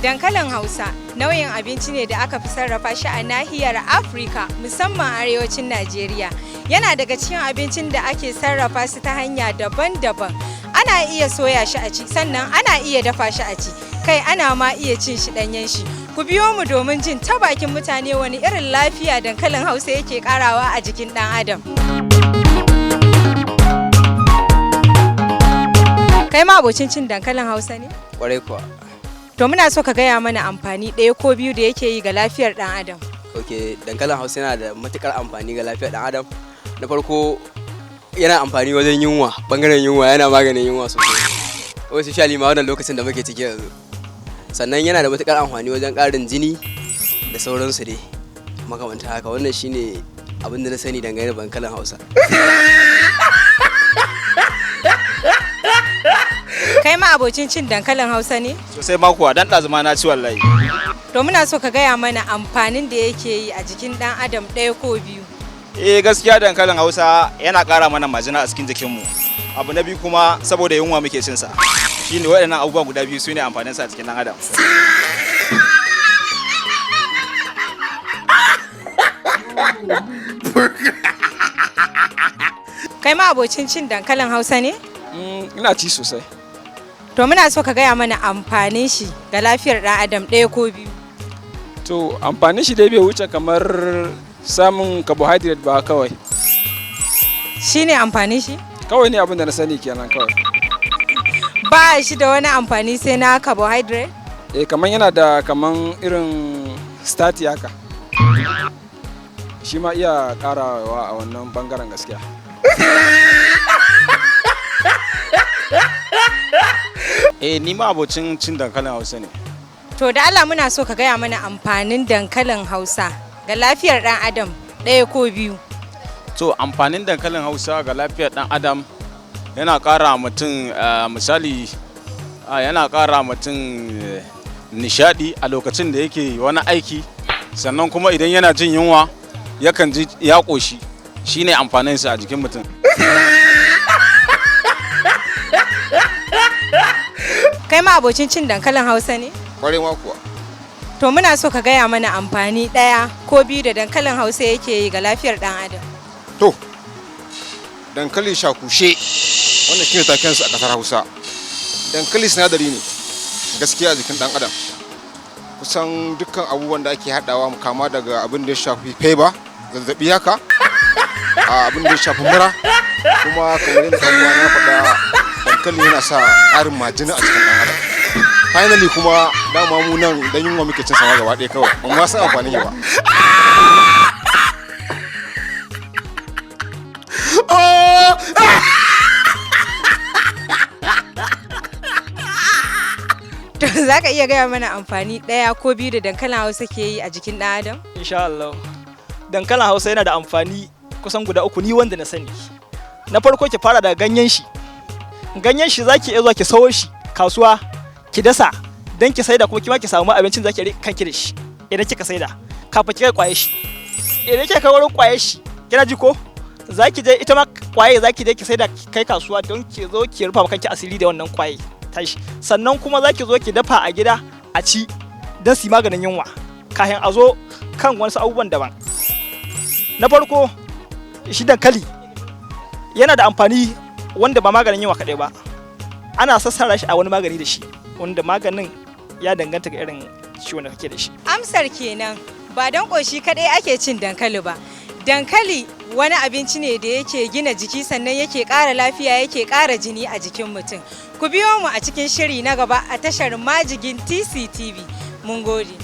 Dankalin Hausa nau'in abinci ne da aka fi sarrafa shi a nahiyar Afirka, musamman arewacin Najeriya. Yana daga cikin abincin da ake sarrafa su ta hanya daban-daban. Ana iya soya shi a ci, sannan ana iya dafa shi a ci. Kai, ana ma iya cin shi ɗanyen shi. Ku biyo mu domin jin ta bakin mutane wani irin lafiya dankalin Hausa yake karawa a jikin ɗan adam. Kai ma abocin cin dankalin Hausa ne? Kwarai kuwa. To, muna so ka gaya mana amfani ɗaya ko biyu da yake yi ga lafiyar ɗan adam. Ok, dankalin Hausa yana da matukar amfani ga lafiyar dan adam. Na farko, yana amfani wajen yunwa, bangaren yunwa, yana maganin yunwa sosai. Wasu shali ma wannan lokacin da muke ciki yanzu. Sannan yana da matukar amfani wajen ƙarin jini da sauransu dai. Makamanta haka, wannan shine abin da na sani dangane da dankalin Hausa. Kai ma abocin cin dankalin Hausa ne? Sosai ma kuwa, dan ɗazuma na ci wallahi. To, muna so ka gaya mana amfanin da yake yi a jikin ɗan adam, ɗaya ko biyu. Eh, gaskiya dankalin Hausa yana ƙara mana majina a cikin jikinmu. Abu na biyu kuma, saboda yunwa muke cin sa. Shine waɗannan abubuwa guda biyu su ne amfanin sa a cikin ɗan adam. Kai ma abocin cin dankalin Hausa ne? Ina ci sosai. To, muna so ka gaya mana amfanin shi ga lafiyar ɗan adam, ɗaya ko biyu. To, amfanin shi dai bai wuce kamar samun carbohydrate ba kawai. Shi ne amfanin shi? Kawai ne abin da na sani kenan kawai. Ba shi da wani amfani sai na carbohydrate? Eh, kamar yana da kaman irin stati haka. Shi ma iya karawa a wannan bangaren gaskiya. Eh, ni ma abocin cin dankalin Hausa ne. To, da Allah muna so ka gaya mana amfanin dankalin Hausa ga lafiyar ɗan adam, ɗaya ko biyu. To, amfanin dankalin Hausa ga lafiyar ɗan adam, yana ƙara mutum misali yana ƙara mutum nishaɗi a lokacin da yake wani aiki, sannan kuma idan yana jin yunwa yakan ji ya ƙoshi. Shine amfaninsa a jikin mutum. Kai ma abocin cin dankalin Hausa ne? Kwarai ma kuwa. To, muna so ka gaya mana amfani ɗaya ko biyu da dankalin Hausa yake yi ga lafiyar ɗan adam. To, dankali shakushe wannan shine takensu a kasar Hausa. Dankali sinadari ne gaskiya a jikin dan adam. Kusan dukkan abubuwan da ake haɗawa, kama daga abin da ya shafi fever, zazzabi haka, abin da ya shafi mura, kuma kamar yadda ɗan uwana ya faɗa, dankali yana sa ƙarin majina a cikin ɗan adam. Finally kuma, dama mu nan dan yunwa muke cin sama gaba ɗaya kawai, ban ma san amfanin shi ba. To, za ka iya gaya mana amfani ɗaya ko biyu da dankalin Hausa ke yi a jikin ɗan adam? Insha Allah. Dankalin Hausa yana da amfani kusan guda uku ni wanda na sani. Na farko, ki fara daga ganyen shi. Ganyen shi zaki iya zuwa ki sawo shi kasuwa, ki dasa dan ki saida, kuma ki ma ki samu abincin zaki riƙe kanki da shi idan kika saida, kafin ki kai kwaye shi. Idan kika kai wurin kwaye shi, kina ji ko? Zaki je ita ma kwaye zaki je ki saida, ki kai kasuwa don ki zo ki rufa ma kanki asiri da wannan kwaye tashi. Sannan kuma zaki zo ki dafa a gida a ci don su yi maganin yunwa kafin a zo kan wasu abubuwan daban. Na farko, shi dankali yana da amfani wanda ba maganin yunwa kaɗai ba. Ana sassara shi a wani magani da shi, wanda maganin ya danganta ga irin ciwon da kake da shi. Amsar kenan, ba don ƙoshi kaɗai ake cin dankali ba. Dankali wani abinci ne da yake gina jiki, sannan yake ƙara lafiya, yake ƙara jini a jikin mutum. Ku biyo mu a cikin shiri na gaba a tashar Majigin TCTV. Mun gode.